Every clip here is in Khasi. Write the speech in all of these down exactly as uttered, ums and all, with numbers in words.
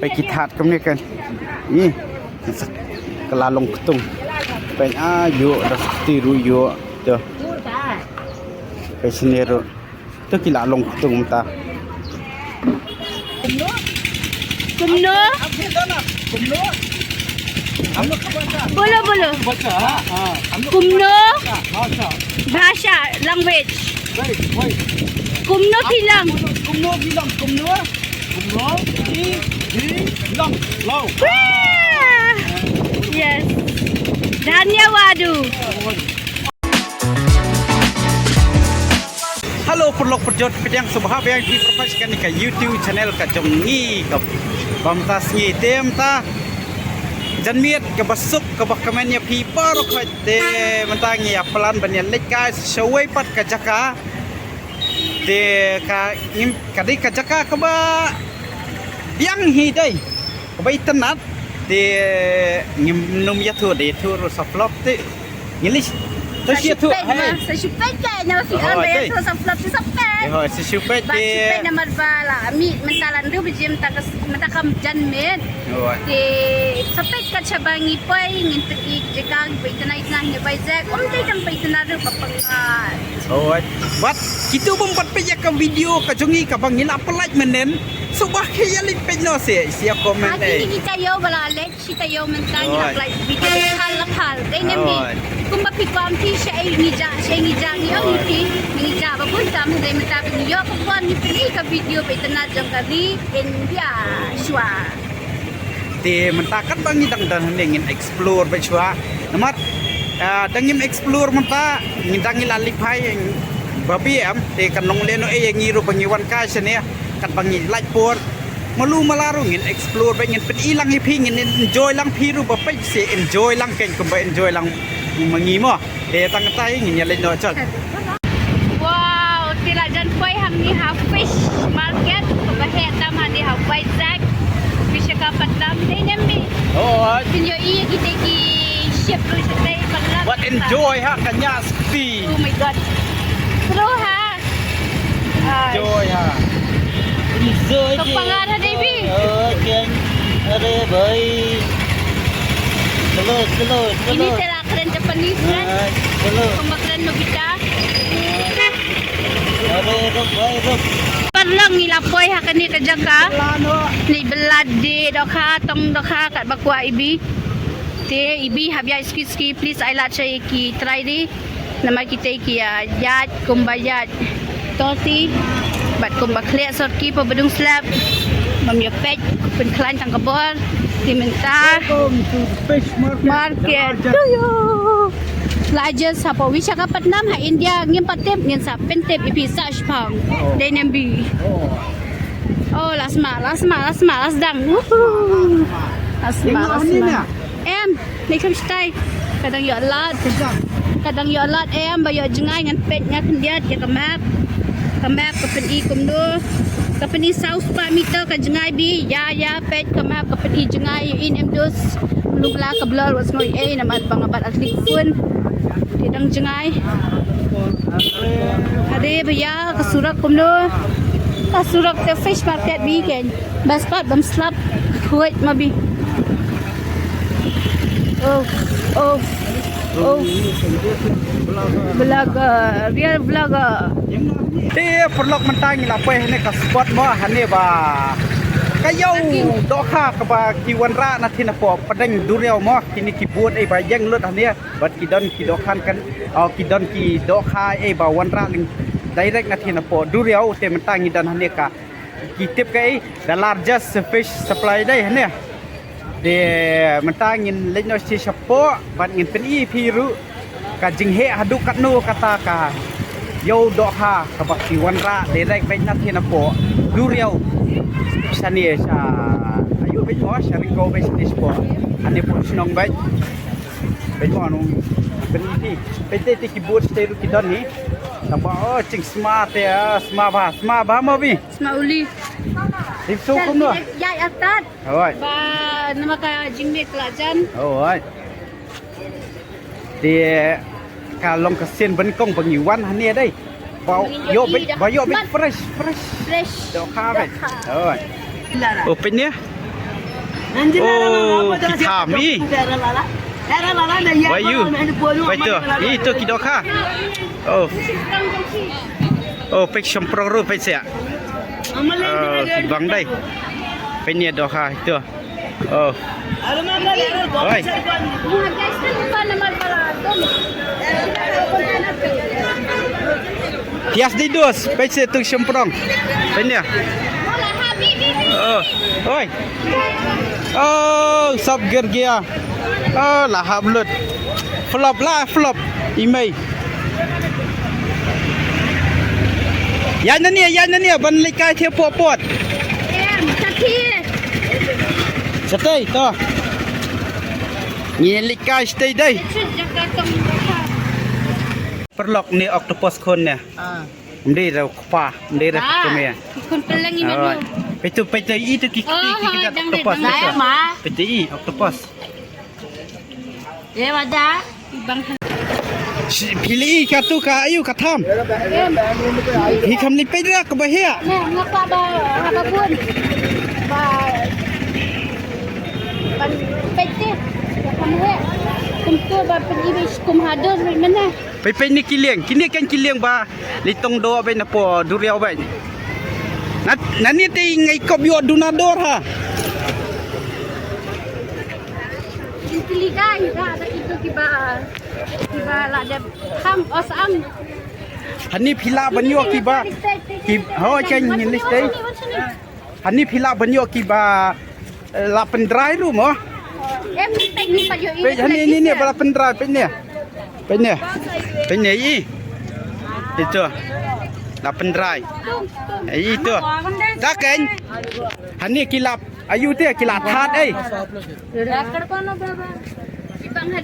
Peit ki that kumne kan. Ni. Ka la long ktung. Peit, ah, ïoh da sukti ruh ïoh. To. Peit sini ruh. To ki la long ktung mynta. Kumno? Bolo, bolo. Kumno? Bhasha, language. Kumno phi long? Kumno phi long? Kumno? Kumno? Phi, phi long. Long. Wah! Yes. Dhanyawadu. Hello, paralok parajor, pdiang sngewbha biang ïa phi baroh khoit sha kane ka YouTube channel ka jong ngi, ka Bamta Sngi. Te mynta janmiet kaba suk kaba kmen ïa phi baroh khoit. Te mynta ngi ïa plan ban ïa leit kai shawei pat ka jaka. Te ka ngim, ka dei ka jaka kaba biang hi dei. Kaba itynnad. Te ngim nym ïathuh, dei ïathuh ruh sa flop te. Ngi leit. Te sa shu ïathuh, peit ma, hai. Sa shu peit ka, ïa ma phi ong, oh, dei ïathuh sa flop, sa shu peit. Eh, hooid, sa shu peit. Ba te shu peit namar ba la mih mynta la hynriew baje mynta ka, mynta ka janmiet. Hooid. Te sa peit kat shaba ngi poi, ngin peit ïa ka jaka ba itynnad itynnad, ngi peit jaka, um dei tang ba itynnad ruh ba pyngngad. Hooid. Bad kito bym pat peit ïa ka video ka jong ngi kaba ngi la pyllait mynnin. Sngewbha khie ïa leit peit noh seh, sha comment. Ha kine kita ïoh ba la leit, kita ïoh mynta ngi la pyllait video la phal la phal. Dei ne em? Hooid. Kumba phi kwah phi shaei ngi jah, shaei ngi jah, ngi ong ïa phi, ngi jah ba bun tam, dei mynta ba ngi ïoh ka khon ngi peit ïa ka video ba itynnad jong ka ri India shuwa. Te mynta katba ngi dang don hangne ngin explore beit shuwa. Namar, ah, dang ngim explore mynta, ngi dang ngi la leit phai ba biang, te kan long lehnohei ïa ngi ruh ba ngi wan kai shane, katba ngi lait por. Malu mala ruh ngin explore beit, ngin peit lang ïa phi, ngin enjoy lang, phi ruh ba peit seh enjoy lang kein kumba enjoy lang ma ngi mo. Te tang katai ngin ïa leit noh chot. Wow, te la jan poi hangne ha fish market, kaba heh tam hangne ha Vizag. Visakhapatnam, dei ne em? Oh, ah. Phin ïohi ïa kita ki ship ruh shatei, palat. Wat enjoy ha, ka ñiah spi. Oh my God. Seru ha. Enjoy ha. Enjoy. Ka pangar ha dei bi. Okay. Are bhai. Slow, slow, slow. Ini te la kren Japanese kan? Ah, slow. Kumba kren Nobita. Are, ruk bhai, ruk. Paralok ngi la poi ha kane ka jaka. Ni belad de dohkha, tong dohkha katba kwah ibi. Te ibi hap ïaid ski ski, please ai lad sha ki trai de. Namar kita ki ïa ïaid kumba ïaid torti bad kumba khleh sort ki pa badung slap. Bam ïa peit pynkhlaiñ tang ka bor. Te mynta. Welcome to the fish market. Market. Largest. Largest hapoh Visakhapatnam ha India, ngim pat tip, ngin sa pyntip ïa phi sa shipang. Oh. Dei ne em bi. Oh. Oh, la sma, la sma, la sma, la sdang. Woohoo. La sma, la sma. Em, ni kam stai. Ka dang ïoh lad. Ka dang ïoh lad em, ba ïoh jngai ngan peit nga khyndiat ïa ka map. Ka map ka pyni kumno. Ka pyni saw spah meter ka jngai bi. Ïa, ïa, peit ka map ka pyni jngai ïa in em dus. Lum la ka blur wat sngew ei namar ba nga bat ar click phone. Te dang jngai. Ade ba ïa ka surok kumno. Ka surok te fish market bi kein. Best part bam slap. Wait ma bi. Oh, oh, oh. Vlogger, real vlogger. Te paralok mynta ngi la poi hane ka spot mo hane ba ka ïew dohkha kaba ki wanrah na thina po padeng duriaw mo kine ki boat ei ba ïeng lut hane bad ki don ki dohkha kan, oh, ki don ki dohkha ei ba wanrah lyng direct na thina po duriaw te mynta ngi don hane ka ki tip ka ei the largest fish supply dei hane. Te mynta ngin leit noh sha shapoh bad ngin pyni phi ruh ka jingheh haduh katno kata ka ïew dohkha kaba ki wanrah direct beit na thina po duriaw. Shane sha ayu beit mo sha ringkaw beit shane shapoh. Hane po shnong beit. Beit mo nong pyni phi. Beit te ki boat te ruh ki don hi. Taba oh jingsma te ah, sma bha, sma bha mo bi. Sma uli. Dik so kumno. Ya ya tat. Hooid. Ba namar ka jingmih ka la jan. Hooid. Te ka long ka sien ban kong ba ngi wan hane dei. Ba ïoh beit, ba ïoh beit fresh, fresh. Fresh. Dohkha beit. Hooid. Open ne? Oh, ki tham i. Wai ïu. Wai tu. I tu ki dohkha. Oh. Oh, peit shymprong ruh peit seh. Oh, ki bang dei. Peit ne dohkha itu. Oh. Oi. Tias di dus, peit seh tu shymprong. Peit ne. Oh. Oi. Oh, sap gergia. Oh, la hap lut. Flop la, flop. I mei. Ïa nani, ïa nani, ban leit kai the pot pot. Em, sati. Sati, to. Ngi leit kai sati dei. Paralok ne octopus khun ne. Ah. Mdei ra kpa, mdei ra kpa me. Khun peleng i manu. Petu, petu itu ki ki ki octopus. Petu i octopus. Ye wada. Bang. Phi li katu ka ayu ka tham. Em. Hi kam li peit ra ka ba hia. Ne ngapa ba ngapa bun. Ba. Ban peit te. Kam he. Kum tu ba pen ibe kum hadur mena. Peit peit ni ki lieng, kine kan ki lieng ba li tong doh beit na po duriaw beit. Na, nani te ngai kop ïoh duna dor ha. Kili kai da da itu kiba kiba la dep kham os am. Hani phi lah ban ïoh kiba ki ho chen ni list dei. Hani phi lah ban ïoh kiba la pyndrai ruh mo. Em peit ni pat ïoh i. Peit hani ni ni ba la pyndrai peit ni. Peit ni. Peit ni i. Itu. La pyndrai. Itu. Da ken. Hani ki la ayu te ki la that ei.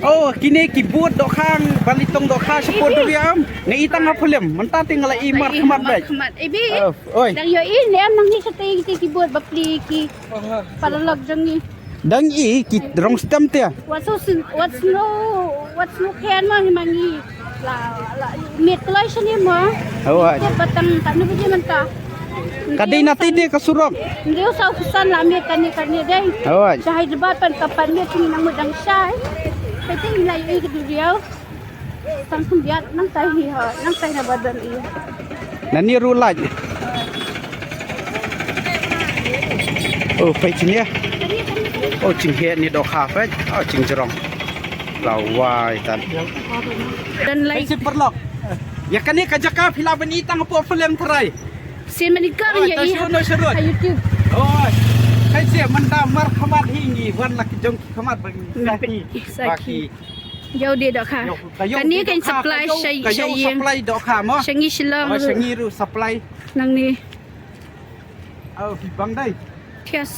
Oh, kine ki bud dohkha, ba li tong dohkha shapoh duriaw. Nga i tang ha film, mynta te nga la i markhmat beit. Oi. Dang ïoh i ne em nang hi shatei ki bud ba pli ki paralok jong i. Dang i ki rong stem te. Wat snow, wat snow, wat snow khen ma hi ma ngi. La la miet kloi shane ma. Oi. Te batang tanu biji mynta. Ka dei na te te ka surok. Ndio sa kusan la miet kane kane dei. Oi. Shahai debat pan kapan miet ni nang mudang shai. Pete ni la i ke duriaw. Tang khum biat nang tai hi ha, nang tai na badan i. Nani ruh lait. Oh, peit sini ya. Oh, jinghe ni dohkha peit. Oh, jingjrong. La wai tan. Dan lai. Peit sini paralok. Ïa kane ka jaka phi lah ban i tang hapoh film trai. Sien mani ka ïa i ha YouTube. Oh. Peit sini mynta markhmat hi ngi wan la ki jong ki khmat ba ngi. Sakhi. Jauh dei dohkha. Kane kan supply sha ïing. Supply dohkha mo. Sha ngi Shillong. Sha ngi ruh supply. Nangne. Oh, ki bang dei. Yes.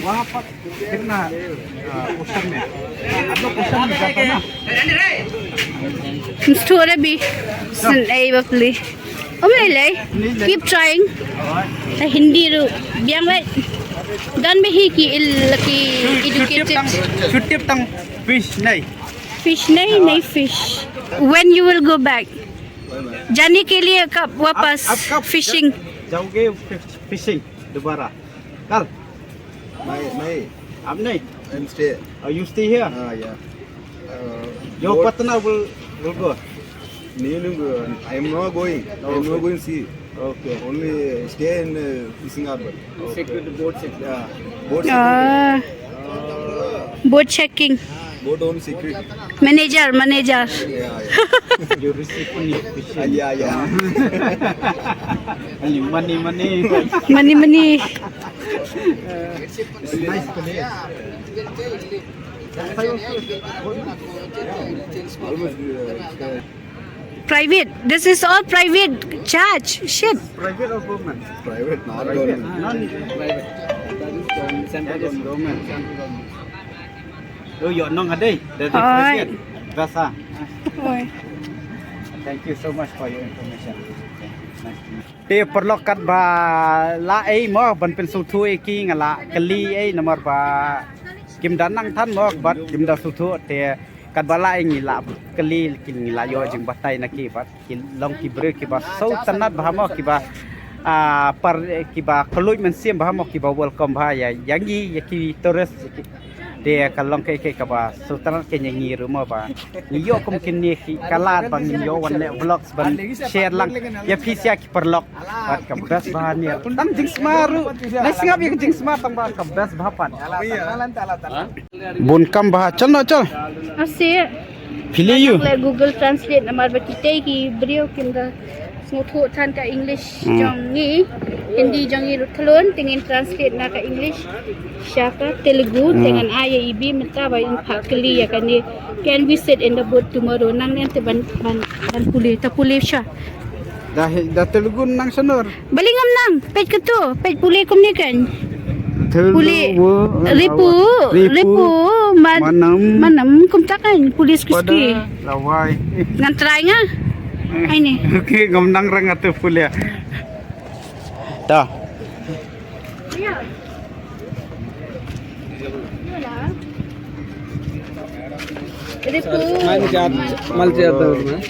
Wapat kena usan me. Apa usan me kata na? Mstu ada bi. Sen ai bapli. Om lei lei. Keep trying. Hindi ru biang lei. Dan be hi ki il ki educated. Shutip tang fish nei. Fish nei nei fish. When you will go back? जाने के लिए कब वापस? Fishing. जाओगे fishing दोबारा? कल? मैं मैं आप नहीं? I'm stay. Oh, you stay here? Ah, yeah. Uh, your partner will will go. No, no, I am not going. I am not going sea. Okay. Only stay in uh, fishing harbor. Security, boat security. Yeah. Boat security. Ah. Boat checking. Boat own security. Manager, manager. Yeah, yeah. You receive money. Yeah, yeah. Money, money. Money, money. It's nice place. Almost, uh, Private. This is all private church, ship. Private or government? Private, not government. Non private. That is government, central government. Central government. Oh, you're not a day. That is private. Oi. Thank you so much for your information. Nice to meet you. Te paralok katba la ei mo ban pynsngewthuh ïa ki nga la kylli ei namar ba kim da nang than mo bad kim da sngewthuh te katba la ei ngi la kylli ki ngi la ïoh jingbatai na ki bad ki long ki briew kiba sngewtynnat bha mo kiba Ah, par, eh, kiba khlaiñ mynsiem bha mo, kiba welcome bha ïa, ïa ngi, ïa ki tourist, ïa ki, te ka long kaei kaei kaba sngewtynnat kein ïa ngi ruh mo ba ngi ïoh kum kine ki, ka lad ba ngin ïoh wan leh vlogs ban share lang ïa phi sha ki paralok. Bad ka best bha ne. Tang jingsma ruh. Nai sngap ïa ka jingsma tang ba ka best bha pat. Bun kam bha. Chal na chal. Ase. Phi leh ïa u. Leh Google Translate namar ba kitei ki briew kim da sngewthuh than ka English Hmm. jong ngi, Hindi jong ngi ruh khlun, te ngin translate na ka English sha ka Telugu, Hmm. te ngan ai ïa i Bi mynta ba in phah kylli ïa kane. Can we sit in the boat tomorrow? Nang ne te ban, ban, ban pule, ta pule sha. Da, da Telugu nang shanor. Balei ngam nang, peit kato, peit pule kumne kan. Telugu, Pule. Ripu, ripu, ripu, man-, manam. Manam, kumta kan, pule skuski. Pada lawai. Ngan try nga. Ai ni. Okay, ngam nang rang atu pule. Ta. Ripu. Man jat, mal jat da man.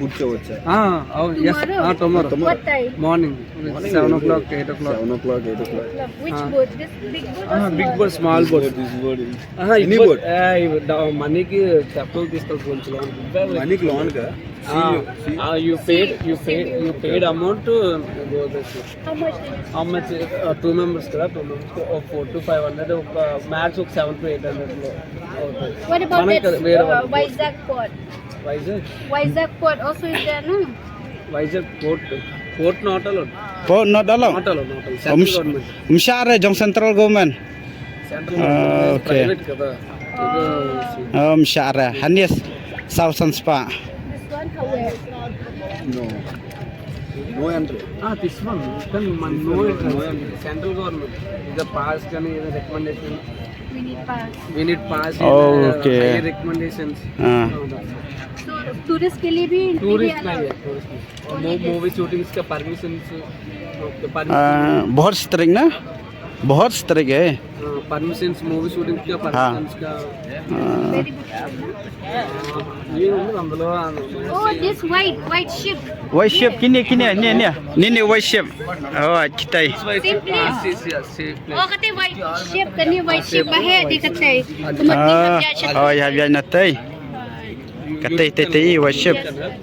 Pucha, pucha. Ah, oh, yes. Tomorrow? Ah, tomorrow. What time? Morning. Morning, seven o'clock, eight o'clock. Seven o'clock, eight o'clock. Which Ah. boat? This big boat or Ah, big small? boat, small boat. This boat, this boat. Ah, Any boat? Ah, you, the money ki chapel this boat. Money ki loan ka? Ah, See you, see you. Ah, you paid, you paid, you paid amount to go this boat. How much did you How much? Uh, two members కదా, two members కి ఒక four to five hundred, ఒక max ఒక seven to eight hundred లో అవుతుంది. What about మనకి that, వేరే uh, వాళ్ళు Vizag port? Vizag? Vizag port also is there, no? Vizag port, port not allowed. Port not allowed? Not allowed, not allowed. Central government. Mshare jong central government. Central Ah, government okay. Private కదా. Oh, mshare. Hanis, South Sunspa. This one, how where? No. No entry. Ah, this one. Kan man, no entry. No entry. Central government. Is the pass కానీ, is the recommendation. We need pass. We need pass. Oh, okay. Higher recommendations. Ah. So, tourist के लिए भी Tourist नहीं है, tourist नहीं. Only this. Movie shootings का permissions, the permission. Ah, बहुत strict ना? बहुत strict है. Ah, permissions, movie shootings का, हाँ. Permissions का. Ah. ये అందులో Oh, this white, white ship. White ship, kini, kini, ni, ni. Ni, ni, white ship. Oh, kitai. Same place. Yes, yes, yes, same place. Oh, kata white ship, kani white ship, bahe di kata. Ah, oh, ya, ya, natai. Kata, tete, white ship. Yes.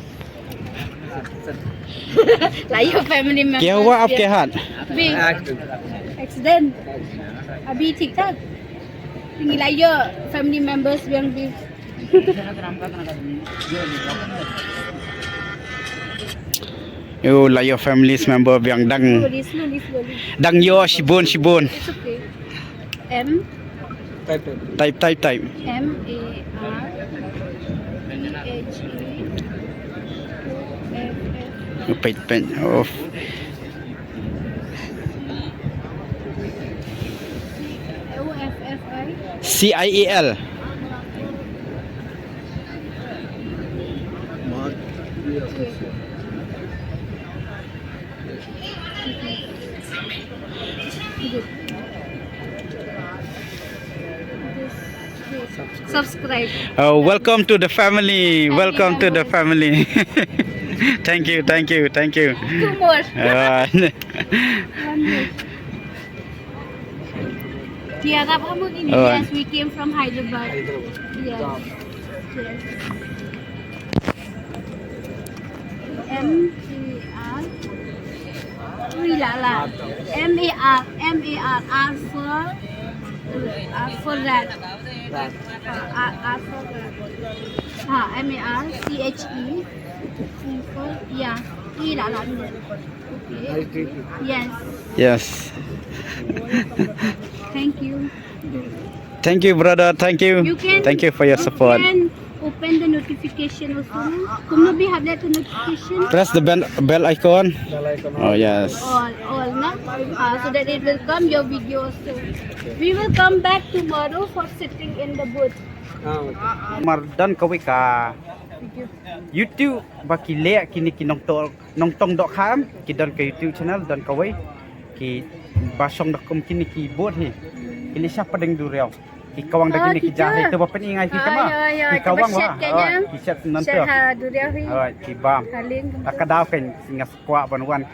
लाइयो फैमिली मेंबर्स. क्या हुआ आपके हाथ? भी एक्सीडेंट। अभी ठीक ठाक। Ngi la ïoh family members biang bi. Ïoh la ïoh family member biang dang. Slowly, slowly, slowly. Dang ïoh shibun, shibun. It's okay. M. Type, type. Type, type, type. M A R T H E O F F. Page, page. Oh. O F F I. C I E L. Subscribe. Uh, welcome to the family. Welcome to the family. Thank you, thank you, thank you. Two more. Uh, One more. Tiada apa mungkin? Oh. Yes, we came from Hyderabad. Hyderabad. Yes. Yes. M A R. Ui, la, la. M A R, M A R, R for, R for rat. Rat. Uh, R, R for rat. Ah, M A R C H E. C for, yeah. E, la, la, no. Okay. Nice to meet you. Yes. Yes. Thank you. Thank you, brother. Thank you. You can, Thank you for your you support. Can open the notification also, no? Kumno bhi have that notification? Press the bell, bell icon. Bell icon. Oh, yes. All, all, no? Ah, so that it will come your video also. We will come back tomorrow for sitting in the booth. Ah, okay. Mar don kawei ka YouTube ba ki leh kine ki nongtong, nongtong dohkha em, ki don ka YouTube channel, don kawei. Kiba shong da kum kine ki boat hi. Ki leh sha pdeng duriaw. Ki kawang da kine ki jahaj. To ba pyni ngai ki kama. Ki kawang wa. Ki shet nangto. Ki bam. Ka daw kan nga kwah ban wan.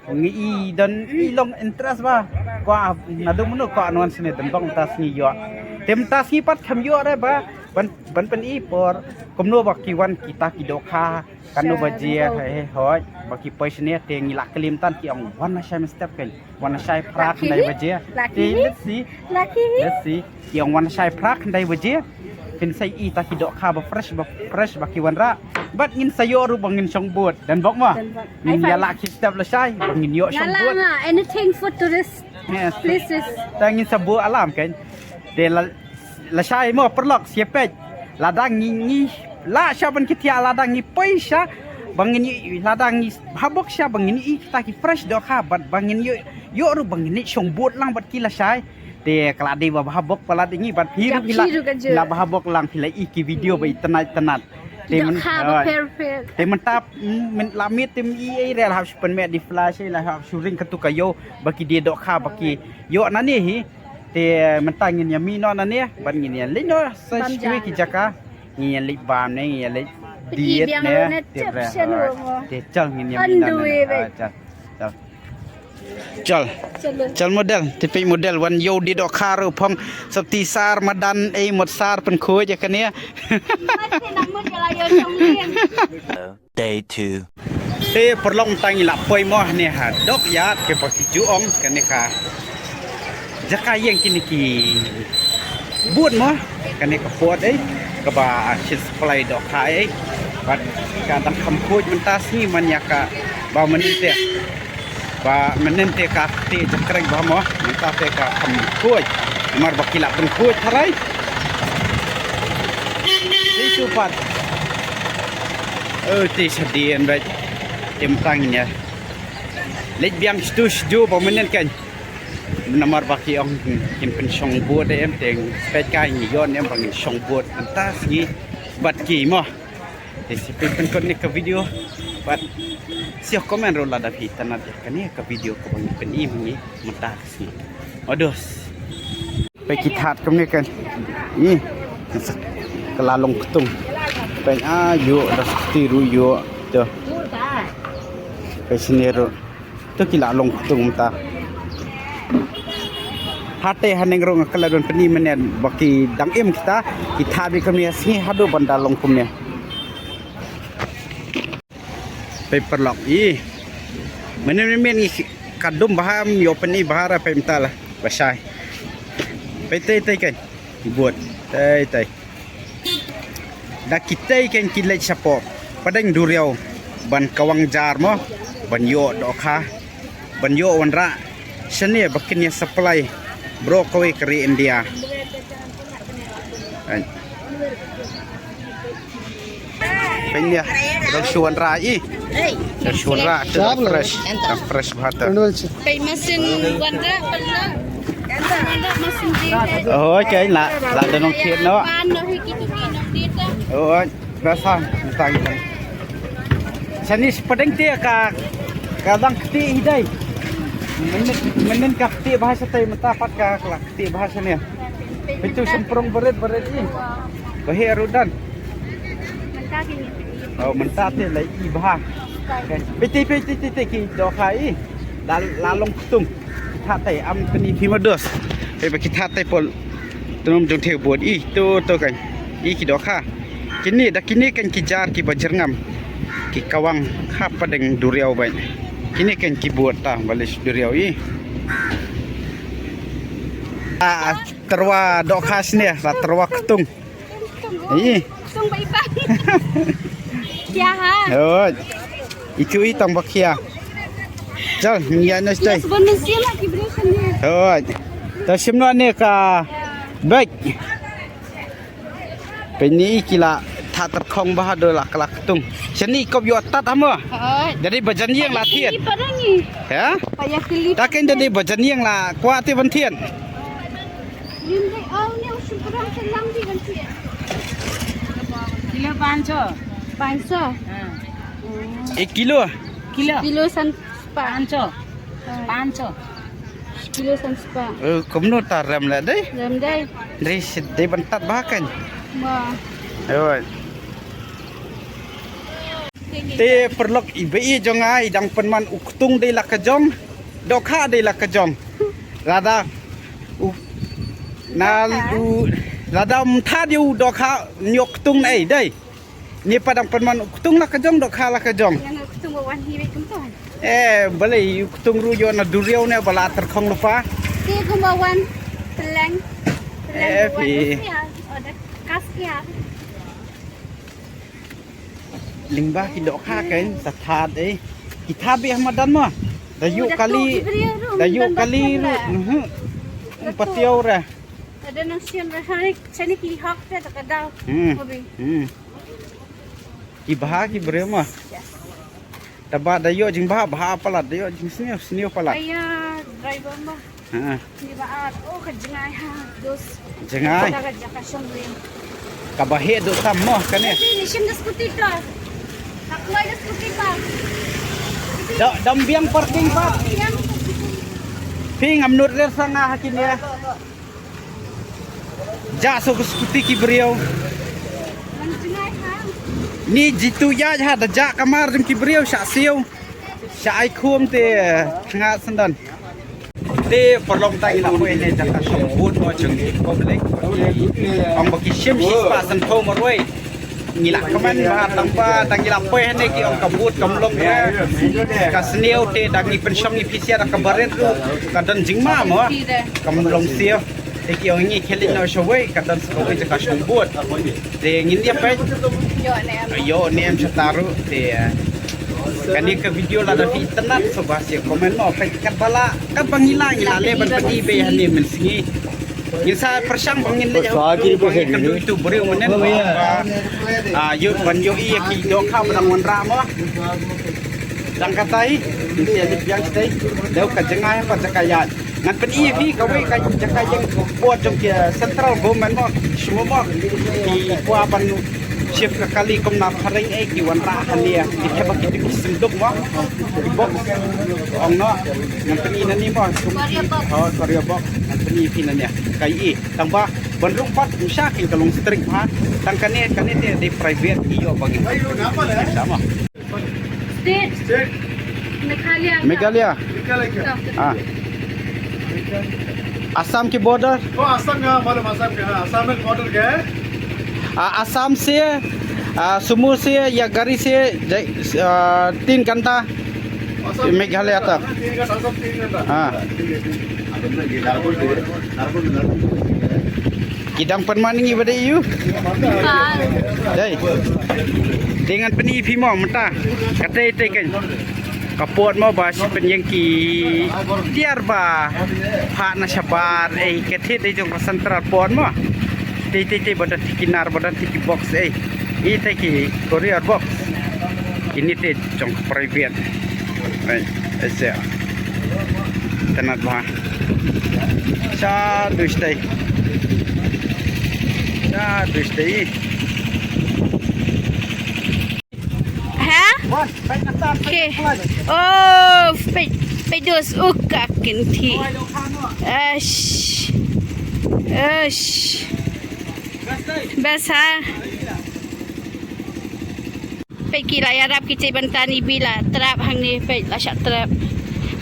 Ngi i don i long interest ba. Kwah naduh mynno kwah wan shane, don bok mynta sngi ïoh. Te mynta sngi pat kham ïoh re ba ban ban pyni por kumno ba ki wan kita ki dohkha. Katno baje, hei hei hoi ba ki poi shane, te ngi la klim tan, ki ong wan na shai mynstep kein. Wan na shai phra khyndai baje. Te let's see. Let's see. Ki ong wan na shai phra khyndai baje. Phin sa ïohi ta ki dohkha ba fresh, ba fresh ba ki wanrah. Bad ngin sa ïoh ruh ba ngin shong bud. Don bok mo. Ngin ïa lah ki step lashai ba ngin ïoh shong bud. Anything for tourist places. Ta ngin sa buh alam kein. Te la lashai mo paralok, sa ïa peit. Lada ngi ngi lah sha ban ki thiah, lada ngi poi sha ba ngin ïoh, lada ngi bha bok sha ba ngin ïoh kita ki fresh dohkha bad ba ngin ïoh, ïoh ruh ba ngin ïoh shong bud lang bad ki lashai. Te ka la dei ba bha bok palat ïa ngi bad phi ruh phi la bha bok lang, phi la ïohi ki video ba itynnat itynnat. Te mynta mynta la miet te i ei re la hap shu pynmih da i flash, la hap shu ring katu ka ïew ba ki die dohkha ba ki ïoh nane hi. Te mynta ngin ïa mih noh nane bad ngin ïa leit noh sa sha kiwei ki jaka. Ngin ïa leit bam ne, ngin ïa leit diet ne. Te chal ngin ïa mih noh nane. Chal. Chal. Chal model, te peit model wan ïew die dohkha ruh phong. Sopti sar madan ei mot sar pynkhuid ïa kane. Day two. Te paralok mynta ngi la poi mo ne ha dohkha ïa kaba ki ju ong kane ka jaka ïeng kine ki bud mo, kane ka port ei kaba shin supply dohkha ei. Bad ka dang kham khuid mynta sngi man ïa kaba mynnin te. Ba mynnin te ka kti jakrek ba mo, mynta te ka kham khuid. Mar ba ki la pynkhuid tharai. Te shu pat. Oh, te shadien bad. Te mynta ngin ïa leit biang shatu shaju ba mynnin kein. Namar ba ki ong kin pynshong bud em, te peit ka ngi ïoh em ba ngin shong bud mynta sngi bad ki mo. Te sa pynpynkut ne ka video bad sa comment ruh lada phi itynnat ïa kane ka video kaba ngi pyni mynta ka sngi. Ados. Peit ki that kumne kan. Ih. Ka la long ktung. Peit, ah, ïoh da sopti ruh ïoh. To. Peit shane ruh. To ki la long ktung mynta. Hate haneng ruh nga klet ban pyni mynne ba ki dang im kita, ki that beit kumne sngi haduh ban da long kumne. Peit paralok i. Mynne mynne ngi ka dum bha, ym ïoh pyni bha ra, peit mynta la ba shai. Peit tei tei kan. Bud. Tei tei. Da kitei kein ki leit shapoh pdeng duriaw ban kawang jar mo, ban ïoh dohkha, ban ïoh wanrah shane ba kin ïa supply baroh kawei ka ri India. Peit ïa, dang shu wanrah i. Dang shu wanrah, te dang fresh, dang fresh bha te. Peit masin wanrah, wanrah masin di. Oh, okay, la, la da nongthied noh. Pan noh hi kitu ki nongthied ta. Oh, biasa, tang. Shane shi pdeng te ka, ka dang kti hi dei. Mynnin, mynnin ka kti bha shatei, mynta pat ka, ka la kti bha shane. Peit tu shymprong barit barit i. Ba heh ruh don. Mynta ki ngi. Oh, mynta te la i bha. Peit te, peit te, te, te ki dohkha i. La, la long ktung. Ki that tei, am pyni phi mados. Peit ba ki that tei pol. Tnum jong te bud i, to, to kan. I ki dohkha. Kine, da kine kan ki jar kiba jyrngam. Ki kawang hapdeng duriaw bad. Kine kan ki bud ta ba leit duriaw i. Ah, tyrwa dohkha shane, la tyrwa ktung. Ih. Song bai bai. Khia ha. Oi. Itu i tang ba khia. Chal, ngi ïa na stay. Yes, bon men siam ha ki briew shan ni. Oi. Ta shim noh ne ka bek. Peit ni ki la that tyrkhong bha haduh la ka la ktung. Shane kop ïoh tat ha mo. Oi. Jadi ba jan ïeng la thied. Ki parang ni. Ha? Paya kili. Ta kein jadi ba jan ïeng la kwah te ban thied. Kilo पाँच सौ। पाँच सौ? हाँ। एक किलो? किलो। किलो san spah. पाँच सौ। हाँ। पाँच सौ। किलो san spah. Eh, kumno ta rem la dei? Rem dei. Dei sdei ban tat bha kan. Ba. Oi. Te Te paralok, i ba i jong nga i dang pynman u ktung dei la ka jong, dohkha dei la ka jong. Lada u na u lada um tha dei u dohkha, ñiuh ktung na ei dei. Ni pa dang pynman u ktung la ka jong, dohkha la ka jong. Ngan u ktung ba wan hi wei kumto. Eh, balei u ktung ruh ïoh na duriaw ne ba la tyrkhong lypa. Ti kumba wan peleng. Peleng. Eh, ba wan phi. Usia, o da kas kia. Lyngba ki dohkha kein sa thad eh. Ki thad beit ha madan mo. Da ïoh kali. Da ïoh kali ruh. Mhm. Patiaw re. Ada nang sian re. Sani ki hok te ta ka daw. Hmm. Hobi. Hmm. Ki bha ki briew mo. Yes. Taba da ïoh jingbha, bha palat, da ïoh jingsniew, sniew palat. Aya, driver mo. Ha. Ni ba ar, oh ka jngai ha, dos. Jngai. Ka jaka shong rin. Kaba heh doh tam mo kane. Ni shim da scooty ka. Ka kloi da scooty ka. Da, dam biang parking pa. Biang. Phi ngam nud ler sa nga ha kine. Jah suk scooty ki briew. Ni jitu ïaid ha da jah kamar jong ki briew shah siew. Shah ai khum te thnga syndan. Te paralok ta ngi la poi ne jaka shong bun mo jong ki public. Ong ba ki shim shispah sanphew marwei. Ngi la kmen ba tang ba tang ngi la poi hangne ki ong ka bud kam long re. Ka sniew te da ngi pynshong ïa phi sha da ka barit ruh ka don jingma mo. Kam long siew. Te ki ong ngi khie leit noh shawei ka don sa kawei jaka shong bud. Te ngin ïa peit. Ïoh ne em shata ruh te. Kane ka video lada phi itynnad sa ba sha comment mo peit katba la katba ngi la ngi la leh ban pyni beit hangne mynsngi. Ngin sa pyrshang ba ngin leh ha u kynduh itu briew mynnin ba, ah, ïoh ban ïohi ïa ki dohkha ba dang wanrah mo. Dang katai ngin sa leit biang shatei. Dei ka jngai ha ka jaka ïaid. Ngan pyni ïa phi kawei ka jaka ïeng bad jong ki central government mo, ki shu mo ki kwah ban shift ka kali kumba phareng eh ki wanrah hangne ki thep ha kito ki synduk mo. Box ong noh. Ngan pyni nangne mo. Courier box. Oh, courier box. Ngan pyni ïa phi nangne. Kaei. Tang ba ban rung pat ym shah kein ka long strict bha. Tang kane kane te dei private ïoh ba ngin. Ym shah mo. State. State. Meghalaya. Meghalaya. Meghalaya. Ah. Assam ki border? Oh, Assam ka, matlab Assam ka, Assam mein border kya hai? Ah, Assam se, ah, sumo se ya gari se, jai, ah, teen ghanta. Meghalaya tak. Teen ghanta, Assam teen ghanta. Ah. Ki dang pynman ngi ba dei ïu. Dei. Dei ngan pyni phi mo mynta. Ka tei tei kein. Ka port mo ba shi pynïeng ki tiar ba phah na shabar ei ka thied dei jong ka central port mo. Tei tei tei ba don ki nar ba don ki box ei. Ite ki courier box. Kine te jong ka private. Ei, ei se. Itynnad bha. Sha dushtei. Sha dushtei. Ha? Wan, peit na ta, peit. Okay. Oh, peit, peit dos u ka kynti. Ash. Ash. Best ha. Peit ki la ïarap ki te ban tan i bi la trap hangne peit la shah trap.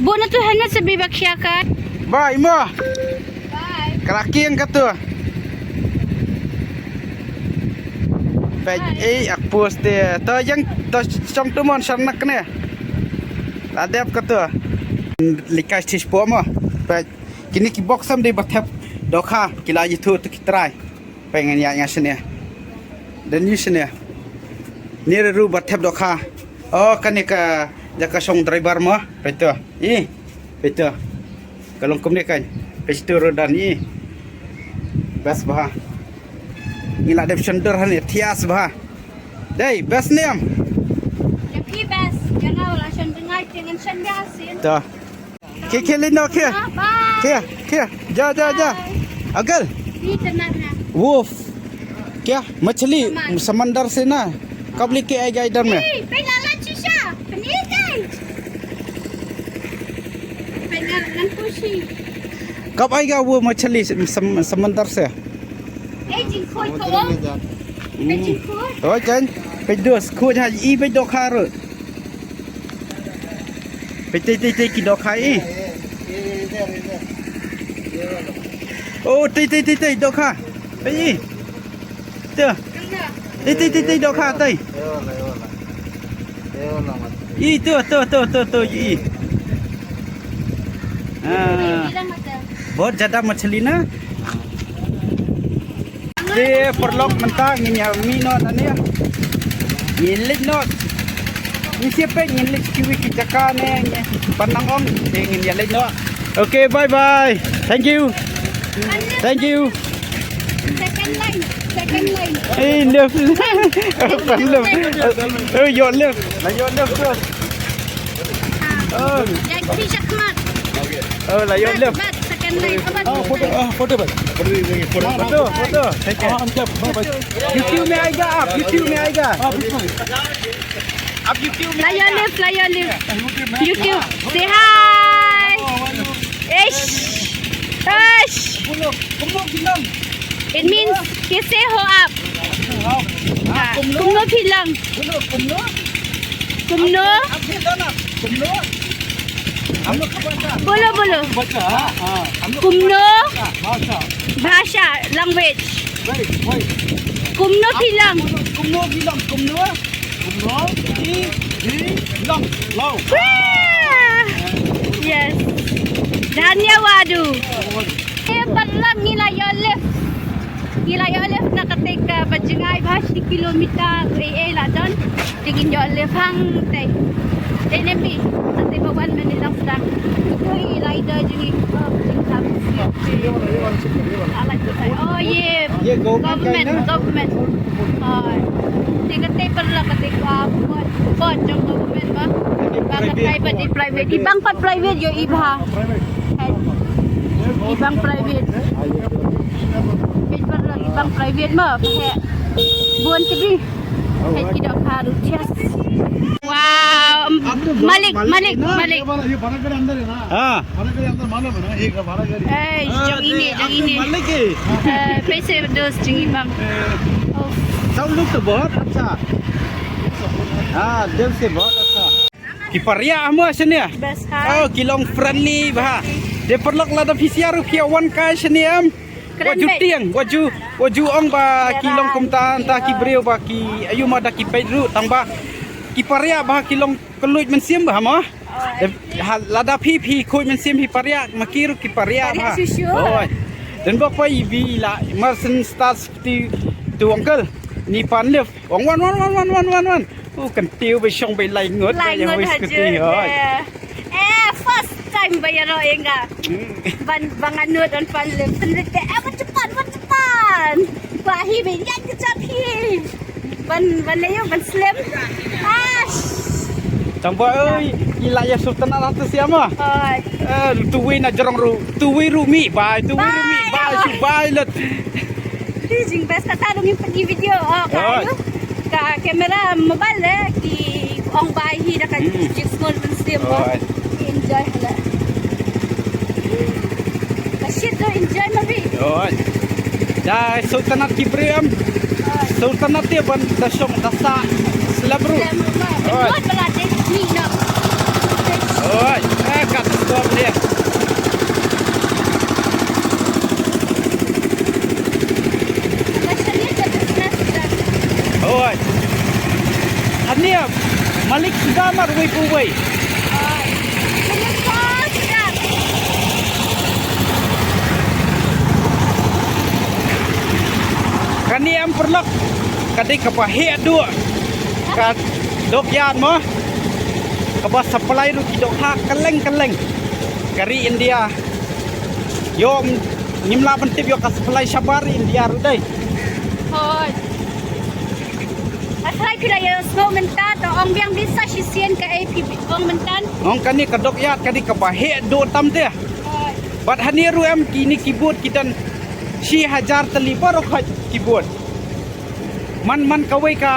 Bun na tu helmet sa bi ba khia ka. Bye mo. Bye. Ka la kieng ka tu. Peit ei ak post te. To ïeng to shong tu mon shar nak ne. La dep ka tu. Likai stis po mo. Peit kini ki box sam dei ba thep dohkha ki la ïathuh tu ki trai. Peit ngan ïa nga shane. Dan yu shane. Ni ruh ba thep dohkha. Oh kane ka jaka shong driver mo. Peit to. I. Peit to. Ka long kumne kan. Peit to ruh dan i. Best bha. Ngi la dep shon dur han thias bha. Dei best niam. Dep ki best. Jangan la shon dengar jangan shon biasin. To. Khie khie leit noh khie. Khie khie. Ja ja ja. Agel. Wolf. Kya? Machli samandar se na. Kab leke aayega idhar mein. Kab aayega wo machli samandar se. Oi kan. Peit dos, khuid ha i peit dohkha ruh. Peit tei tei tei ki dohkha i. Oh, tei tei tei tei dohkha. Peit i. Tei. Tei tei tei tei dohkha tei. I, to, to, to, to, to, i. Ah. बहुत ज्यादा मछली ना। Te paralok mynta ngin ïa mih noh nangne. Ngin leit noh. Ngin sa peit ngin leit kiwei ki jaka ne ngin pan nang ong te ngin ïa leit noh. Okay, bye bye. Thank you. Thank you. Second line, second line. Hey, left. Pan left. Oh, your left. Your left first. Oh. Yang bisa kemat. Oh, la your left. Bat, second line. Bat. Oh, photo, oh, photo bat. Photo, photo. Take care. Ah, हम क्या, मैं बस। YouTube में आएगा आप, YouTube में आएगा। हाँ, बिल्कुल। आप YouTube में आएगा। La your left, la your left. YouTube में। YouTube. Say hi. Ish. Ish. It means, kaise ho aap? Ah, kumno phi lang? Kumno? Bolo, bolo. Kumno? Bhasha, language. Kumno phi lang? Kumno phi lang? Kumno phi lang? Wah! Yes. Dhanyawad. Eh, paralok, ngi la ïoh lift. Ngi la ïoh lift na kata ka ba jngai ba shi kilometer, eh, eh, la don. Te ngin ïoh lift hangtei. Te ne phi, kata ba wan mynne dang sdang. Oi, la ida jngi, oh, jingkam. Oh, ye. Ye, government, government. Oh. Te kata paralok kata ka, ah, bot, bot jong government ba. Ba ka private, i private. I bang pat private ïoh i bha. I bang private. Peit paralok, i bang private ma, peit. Bun te di. Peit ki dohkha ruh, cheers. Wow, Malik, Malik, Malik. हाँ। Eh, jong ine, jong ine. मालिक है। Eh, peit sa dos jong i bang. Oh. सब लोग तो बहुत अच्छा। हाँ, दिल से बहुत अच्छा। Ki pariah mo shane. Best ha. Oh, ki long friendly bha. Te paralok lada phi sha ruh phi wan kai shane em. Wat ju tieng, wat ju, wat ju ong ba ki long kumta, nta ki briew ba ki ayu ma da ki peit ruh tang ba ki pariah bha, ki long kylluid mynsiem bha mo. Ha, lada phi, phi khuid mynsiem phi pariah, ma ki ruh ki pariah bha. Oi. Don bok pa i bi la Marsden Stars ti tu uncle ni pan lift. Ong wan, wan, wan. U kan tiew ba shong ba lai ngut. Lai ngut ha jut. Eh, first time ba ïaroh ïa nga. Ban, ba nga nud ban pan lift. Pynrit te, eh, wat ju pan, wat ju pan. Ba hi ba ïaid ka jap hi. Ban, ban leh ïoh ban slem. Ash. Tang ba oi, i la ïa sut tana la tu siama. Oi. Eh, tu wi na jrong ru, tu wi ru mi bai, tu wi ru mi bai, shu bai lut. Ti jing best kata dong in pagi video. Oh, ka ayu. Ka camera mobile le ki ong bai hi da ka jing small mynsiem. Enjoy hala. Ka shit do enjoy ma bi. Da sultanat ki brem. Sultanat te ban da shong da sa slem ru. Oi. Oi, eh, kat stop dia. Oi. Hania, Malik suda mar wei pu wei. Kani em paralok, ka dei kaba heh duh. Ka dockyard mo. Kaba supply ruh ki dohkha kylleng kylleng. Ka ri India. Ïoh ngim lah ban tip ïoh ka supply shabar India ruh dei. Hooid. Asai phi la ïohsngew mynta to ong biang bit sa shisien kaei phi ong mynta. Ong kane ka dockyard ka dei kaba heh duh tam te. Hooid. Bad hangne ruh em kine ki boat ki don shi hajar tylli baroh khoit ki boat. Man man kawei ka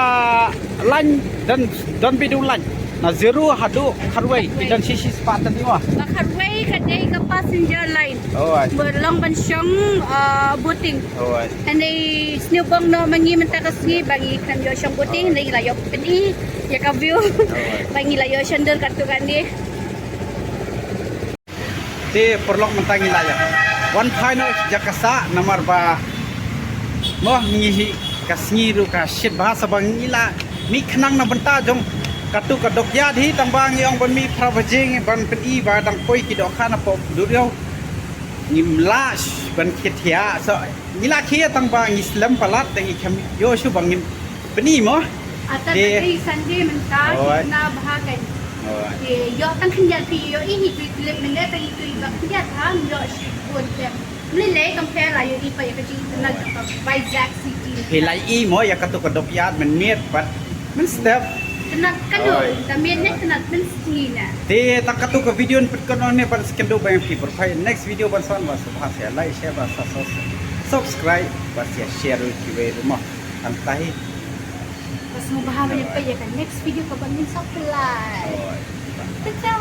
line don, don beit u line. Na zero haduh khatwei ki don shi shi spah tylli wa. Ba khatwei ka dei kaba Passenger line. Oi. Ba long ban shong, uh, boating. Oi. Hynrei sniew bong noh ma ngi mynta ka sngi ba ngi khlem ïoh shong boating, hynrei ngi la ïoh pyni ïa ka view. Ba ngi la ïoh shon dur katto katne. Te paralok mynta ngi la ïa wan phai noh jaka sah namar ba mo ngi hi ka sngi ruh ka shit bha sa ba ngi la mih khnang na bynta jong katto ka dockyard hi tang ba ngi ong ban mih phra baje ngi ban pyni ba dang poi ki dohkha na pop duriaw. Ngim lah ban khie thiah so ngi la khie tang ba ngi slem palat te ngi khlem ïoh shuh ba ngim pyni mo. Ata Te- ka dei Sunday mynta Oi. na bha kan. Oi. Te ïoh tang khyndiat phi ïoh i hi tu clip mynta tang i tu i ba khyndiat ha ïoh shi bun te. Mlei lei kam pher la ïoh i pa ïa ka jingïohnai jong ka Vizag City. Hi lai i mo ïa katto ka dockyard mynmiet pat mynstep. Tynat kano Oi. ta miet ne tynat mynstep ne. Te tang katto ka video pynkuno ne ban skyndu ba ïa phi pyrkhai next video ban sa wan ba sa bha sa like share ba sa subscribe ba sa share ruh kiwei ruh mo. Tang tahi. Bas mo bha ba ïa ka next video ka ban min sa play. Oi. Ta-ta.